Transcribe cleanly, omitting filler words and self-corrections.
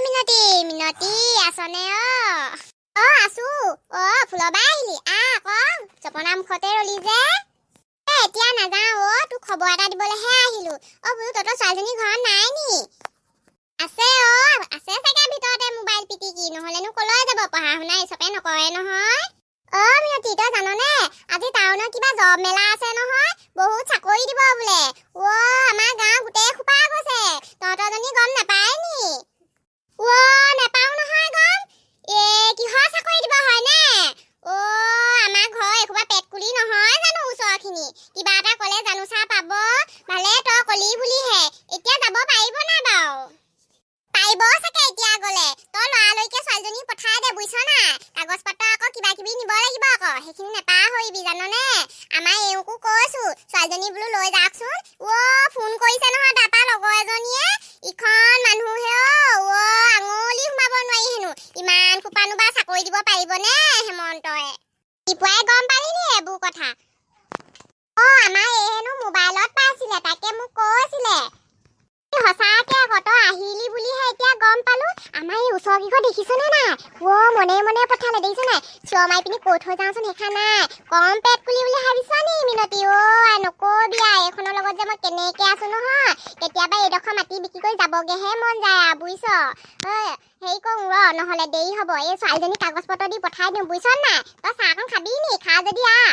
মিনতি, মিনতি, আছনে? অ অ, আছো অ। ফুলবা আহিলি? আহ আকৌ জপনা মুখতে ৰলি যে। এ, এতিয়া নাযাওঁ অ, তোক খবৰ এটা দিবলৈহে আহিলো অ। বোলো তহঁতৰ ছোৱালীজনী ঘৰত নাই নি? আছে অ, আছে চাগে ভিতৰতে মোবাইল পিটিকি, নহ'লেনো কলৈ যাব? পঢ়া শুনা চবে নকৰে নহয়। অ মিনতি, তই জাননে, আজি টাউনত কিবা জব মেলা আছে নহয়, বহুত চাকৰি দিব বোলে। অ, আমাৰ গাঁও গোটেই সোপা গৈছে, তহঁতৰজনী গম নাপায় নি? অ, নাপাও নহয় গম। এ, কিহৰ চাকৰি দিব হয়নে? অ, আমাৰ ঘৰ এসোপা পেট কুলি নহয় জানো ওচৰখিনি? কিবা এটা ক'লে জানোচা পাব। ভালে তই কলি বুলিহে। এতিয়া যাব পাৰিব নাই বাৰু? পাৰিব চাগে এতিয়া গ'লে। তই লৰালৰিকে ছোৱালীজনী পঠাই দে, বুজিছ নাই? কাগজ পত্ৰ আকৌ কিবা কিবি নিব লাগিব আকৌ, সেইখিনি নেপাহৰিবি, জাননে? আমাৰ এওঁকো কৈছো, ছোৱালীজনী বোলো লৈ যাওকচোন। অ, ফোন কৰিছে নহয় তাৰপা লগৰ এজনীয়ে, ইখন মানুহে অ অ আঙুলি সোমাব নোৱাৰি হেনো। ইমান সোপানো বা চাকৰি দিব পাৰিবনে হেমন্তই? ৰাতিপুৱাই গম পালি নি এইবোৰ কথা? অ, আমাৰ এই হেনো মোবাইলত পাইছিলে, তাকে মোক কৈছিলে। সঁচাকে আকৌ তই আহিলি বুলিহে এতিয়া গম পালো। আমাৰ এই ওচৰ কেইঘৰ দেখিছনে নাই? অ, মনে মনে পঠালে, দেখিছ নাই? চিঞৰ মাৰি পিনি কৈ থৈ যাওঁচোন। সেইখন নাই কম পেট কুলি বুলি ভাবিছ নি মিনতি? অ, নকবি আৰু, এইখনৰ লগত যে মই কেনেকে আছো নহয়, কেতিয়াবা এইডোখৰ মাটি বিক্ৰী কৰি যাবগেহে মন যায় আৰু, বুজিছ? ঐ, হেৰি কৰোঁ ৰ, নহ'লে দেৰি হ'ব। এই ছোৱালীজনী কাগজ পত্ৰ দি পঠাই দিওঁ, বুজিছ নাই? তই চাহকণ খাবি নি? খা যদি আহ।